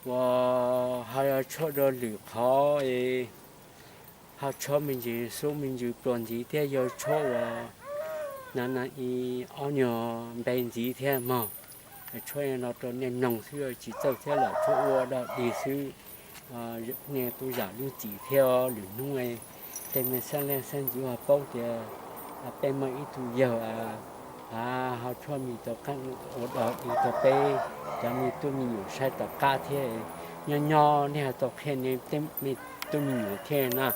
uas ho yog tshuaj dua lwm qhov, ho tshuaj me ntsis xub me ntsis pluas ntxiv thiab yog tshuaj uas no no i ob nyuag npe ntxiv thiab mog. Tshuaj no rau nej mloog xwb tsis txawj thiab lawm, tshuaj ua dog dig xwb. Nej kuj zam lub txim thiab, lwm hnub tej me xeeb leej xeeb ntxwv ho paub tias peb muaj ib tug yawg ho tshuaj me tau qaab ua dog dig rau peb cov me tub me nyuam saib tom qab thiab. Nyob nyob nej ho tau qhia nej tej me tub me nyuam thiab na.